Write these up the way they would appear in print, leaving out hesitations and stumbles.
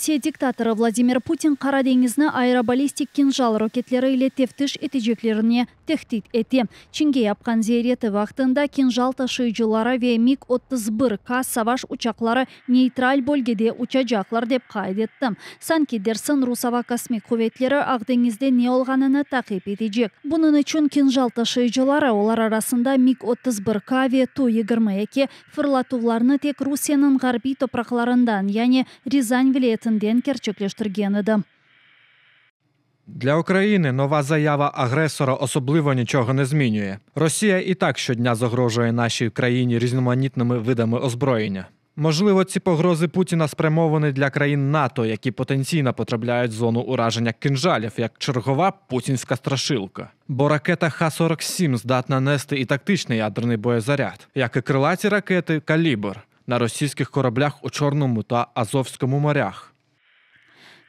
Rusiye diktatorı Vladimir Putin Qara deñizni aerobalistik Kinjal roketleri ile teftiş eteceklerine tehdit ete. Çinge yapqan ziyareti vaqtında Kinjal taşıyıcıları ve MiG 31 K savaş uçaqları neytral bölgede uçacaqlar, dep qayd etti. Sanki dersin rus ava kosmik quvetleri Aq deñizde ne olğanını taqip etecek. Bunıñ içün Kinjal taşıyıcıları, olar arasında MiG 31 K ve Tu 22, fırlatuvlarnı tek Rusiyeniñ ğarbiy topraqlarından, yani Râzan vilâyetinden kerçekleştirgen edi. Для України нова заява агресора особливо нічого не змінює. Росія і так щодня загрожує нашій країні різноманітними видами озброєння. Можливо, ці погрози Путіна спрямовані для країн НАТО, які потенційно потрапляють в зону ураження кинжалів, як чергова путінська страшилка. Бо ракета Х-47 здатна нести і тактичний ядерний боєзаряд, як і крилаті ракети «Калібр» на російських кораблях у Чорному та Азовському морях.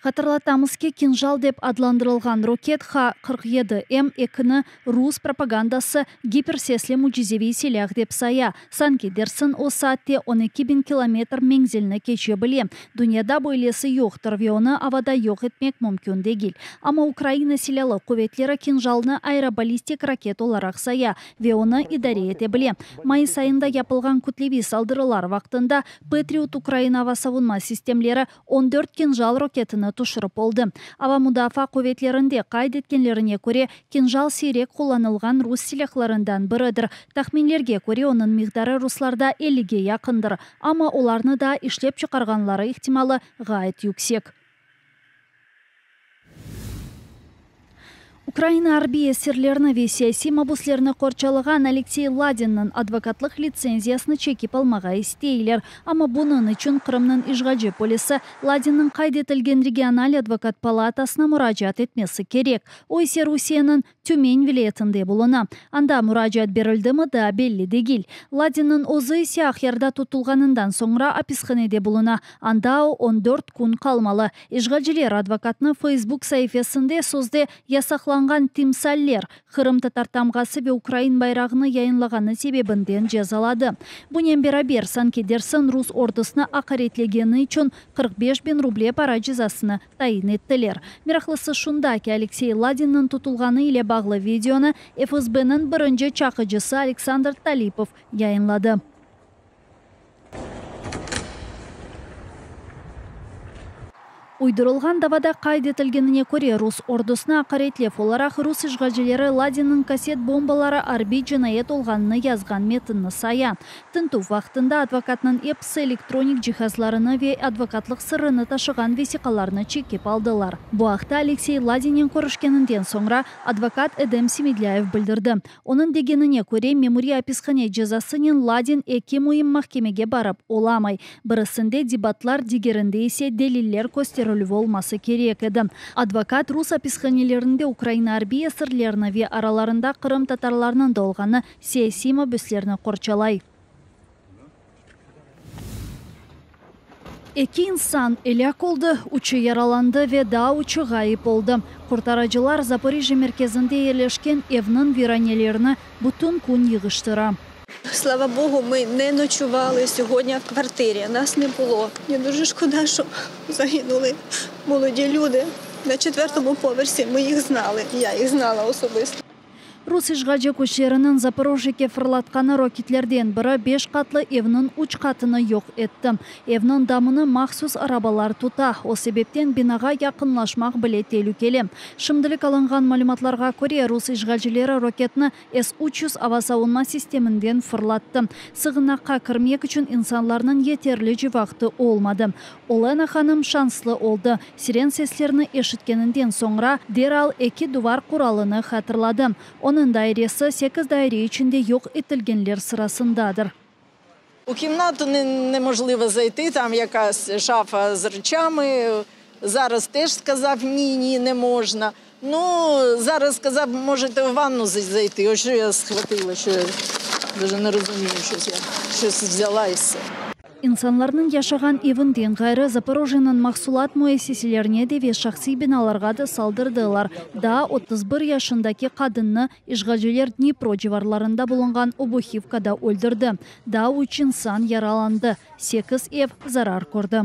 Hatırlatamız ki, Kinjal dep adlandırılğan roket H 47 M ekini rus propagandası gipersesli mücizeviy silâh dep saya. Sanki dersin o saatte 12 biñ kilometr menzilni keçe bile. Dünyada böylesi yoqtır ve onı avada yoq etmek mümkün degil. Amma Ukraina Silâlı quvetleri Kinjalnı aerobalistik raket olaraq saya ve onı idare ete bile. Mayıs ayında yapılğan kütleviy saldırılar vaqtında Patriot Ukraina ava savunma sistemleri 14 Kinjal roketini tüşürip oldı. Ava mudafaa quvetlerinde qayd etkenlerine köre, Kinjal siyrek qullanılğan rus silâhlarından biridir. Tahminlerge köre, onıñ miqdarı ruslarda ellige yaqındır, amma olarnı daa işlep çıqarğanları ihtimalı ğayet yüksek. Ukraina arbiy esirlerini ve siyasiy mabuslerni qorçalağan Aleksey Ladinniñ advokatlıq litsenziyasını çekip almağa isteyler. Amma bunıñ içün Qırımnıñ işğalci polisi Ladinniñ qayd etilgen regional advokat palatasına muracaat etmesi kerek. O ise Rusiyeniñ Tümen vilâyetinde buluna. Anda muracaat berildimi daa belli degil. Ladinniñ özü ise Aqyarda tutulğanından soñra apishanede buluna. Anda o 14 kün qalmalı. İşğalciler advokatnı Facebook saifesinde sözde yasaqlanğan timsaller, qırımtatar tamğası ve ukrain bayrağını yayınlağanı sebebinden cezaladı. Bunen beraber, sanki dersin rus ordusını aqaretlegeni içün 45 biñ ruble para cezasını tayin ettiler. Meraqlısı şunda ki, Aleksey Ladinniñ tutulğanı ile bağlı videonı FSBniñ birinci çaqıcısı Aleksandr Talipov yayınladı. Uydurılğan davada qayd etilgenine köre, rus ordusını aqaretlev olaraq rus işğalcileri Ladinniñ kaset bombaları arbiy cinayet olğanını yazğan metinni saya. Tintüv vaqtında advokatnıñ episi elektronik cihazlarını ve advokatlıq sırrını taşığan vesiqalarnı çekip aldılar. Bu aqta Aleksey Ladinnen körüşkeninden soñra advokat Edem Semedlâyev bildirdi. Onıñ degenine köre, memuriy apishane cezasınen Ladin eki müim mahkemege barıp olamay, birisinde debatlar, digerinde ise deliller kösterilüvi olması kerek edi. Advokat, rus apishanelerinde Ukraina arbiy esirlerini ve aralarında qırımtatarlarnıñ da olğanı siyasiy mabüslerni qorçalay. Eki insan elâk oldı, üçü yaralandı ve daa üçü ğayıp oldı. Qurtarıcılar Zaporijjâ merkezinde yerleşken evniñ viranelerini bütün kün yığıştıra. Slava Bogu, mı ne noçuvali sьогодні в квартирі, нас не було. Мені дуже шкода, що загинули молоді люди. На четвертому поверсі ми їх знали, я їх знала особисто. Rus işğalci küçleriniñ Zaporojyege fırlatqanı roketlerden biri beş qatlı evniñ üç qatını yoq etti. Evniñ damını mahsus arabalar tuta, o sebepten binağa yaqınlaşmaq bile telükeli. Şimdilik alınğan malümatlarğa köre, rus işğalcileri roketni S 300 ava savunma sisteminden fırlattı. Sığınaqqa kirmek içün insanlarnıñ yeterlice vaqtı olmadı. Olena hanım şanslı oldı, siren seslerini eşitkeninden soñra deral eki duvar quralını hatırladı. Onıñ dairesi sekiz daire içinde yoq etilgenler sırasındadır. У кімнату неможливо зайти, там якась шафа з речами. Зараз теж сказав ні, ні, не можна. Ну, зараз сказав, можете в ванну зайти. Ось що я схватила, що я даже не розумію, щось я щось взяла і все. İnsanlarnıñ yaşağan evinden ğayrı, Zaporojyeniñ mahsulat müessiselerine de ve şahsiy binalarğa da saldırdılar. Daa 31 yaşındaki qadınnı işğalciler Dnipro civarlarında bulunğan Obuhivkada öldürdi. Daa üç insan yaralandı, sekiz ev zarar kördi.